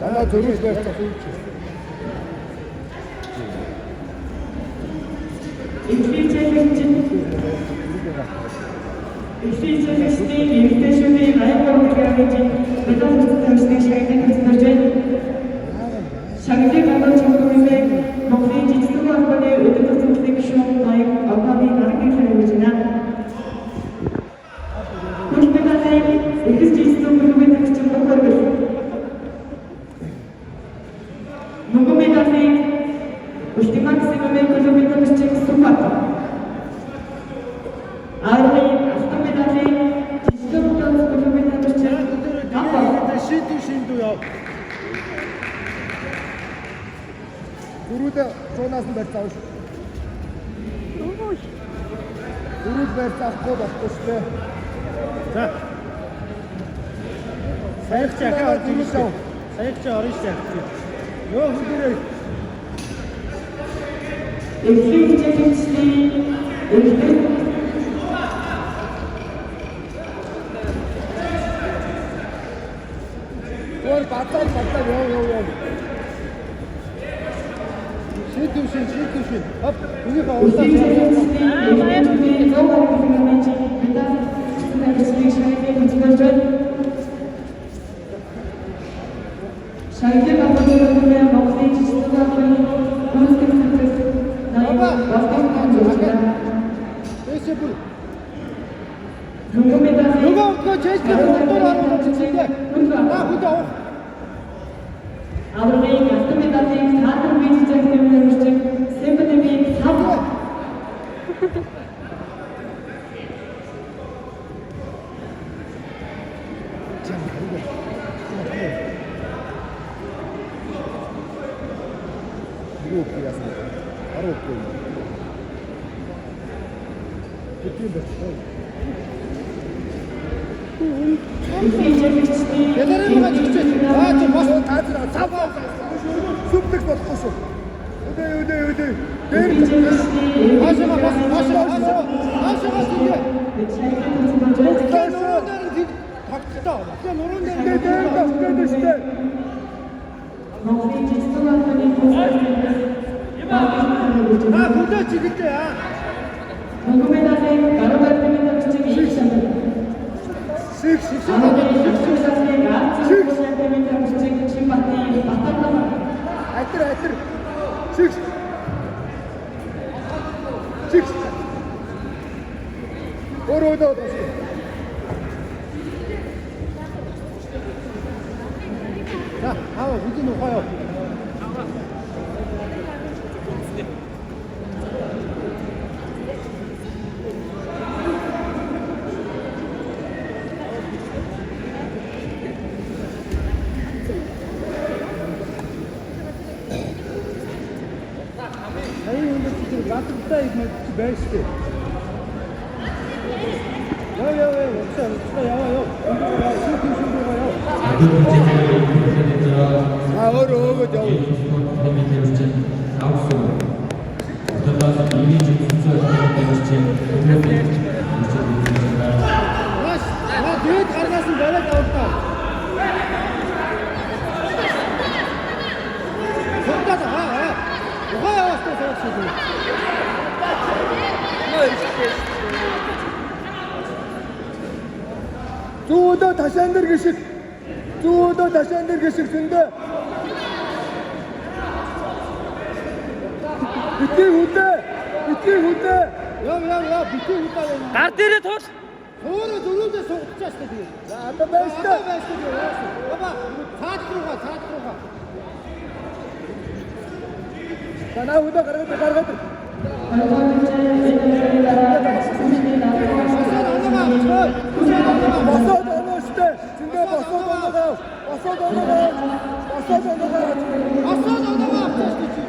Дандаа зөрүүл байж байгаа. Эхлүүлэгчдийн эмэгтэйчүүдийн 83 кг-ийн медаль хүртэлх шагналыг хүртэлж байна. Шагналыг гадуур чимхүүрээ Монголын жижигхэн холбооны өдөр тутмын гишүүн ноён Обамын арга гэрлэр өгч байна. Гүн медалийн эхэс жижигхэн клубын тамирчин Мөнхөргөл. Мөнгөн медалийн Ultimax MMA клубын тамирчин Сүхбаатар. Армийн алтан медалийн жижигхэн бутанц клубын тамирчин Гамбар. Шийдүү шийдүү яв. Зөрүүдээ зуунаас нь барьж авах шүү. Зөрүүд барьж авахгүй болохгүй шүү дээ. За. Саяг чи ахаа орж ирж шүү. Саяг чи орно шүү. Йоо хөдөрөө. Эхлэх хичээлчдийн эмэгтэй Өөр бадаад бадаад яв яв яв. Шийдүү шин шийдүү шин. Хоп. Үүнийхээ урдаа хичээлчдийн эмэгтэйчүүдийн 120 кг-ийн медаль тамирчдыг шагналыг хүртэлж байна. Шагналыг гадуур Монголын жижигхэн холбооны гүйцэтгэх захирал ноён Болдог хэмжиж байна. Дээшээ бүр. Мөнгөн медалийн Нөгөө өдгөө чэйжлэх урдуур оруулаад чиглээ. Наа хөдөө авах. Авралын алтан медалийг Саатар бийжих тамирчин Симфони Сав Юу гэх яасан бэ? Аруу үгүй юм. Битгий барьж. хичээлчдийн Ялаараа чигчээ. Аа чи бос Та нар цав сүмдэг болохгүй шүү. Өдөө өдөө өдөө. Дээр хаашаа бос хаашаа хаашаа хаашаа чиглээ. дээр Нуруунд дээр нь тогттой. Тэгээ нуруунд дээр дээр дээр дээр шүү дээ. Монголын жижигхэн холбооны гүйцэтгэх захирал Наа хөдөө чиглээ аа. Мөнгөн медалийн гаруй баримтын тамирчин Ийг шамбал. Сик сик Авралын алтан медалийг Азийн тамирчин Чинбатын Батарнаа. Атер атер. Сик. Сик. Өөрөө өдөө тас. За аа хөдөө нухаа яв. Сая өндөр чинь гадартай юм чи байж штэ. Яа яа яа, уцаа уцаа яа яа. Шүүх шүүх яа. А өөрөө өгөөд яв. Маш наа дээд гаргаас нь бариад авалтаа. Суудаад аа аа. Ухаа яваастай саяг шийдвэ. Зүүдөө ташаан дээр гიშг. Зүүдөө ташаан дээр гიშг зөндөө. Битгий хүлээ. Битгий хүлээ. Яв яв яв битгий худаа яв. Гар дээрээ туул. Өөрөө зөрүүлдэ сугдчихаа штэ тэгээ. За одоо байж Одоо та. байж штэ тэгээ. Баба цаад руугаа цаад руугаа. Танаа хүлээ гаргаад гаргаад. Босоод оногоо авчихъя. Босоод оногоо. Босоод оноо штэ. Зөндөө босоод оноогоо. Босоод оноогоо. Босоод оноогоо. Босоод оногоо авчихъя штэ чи.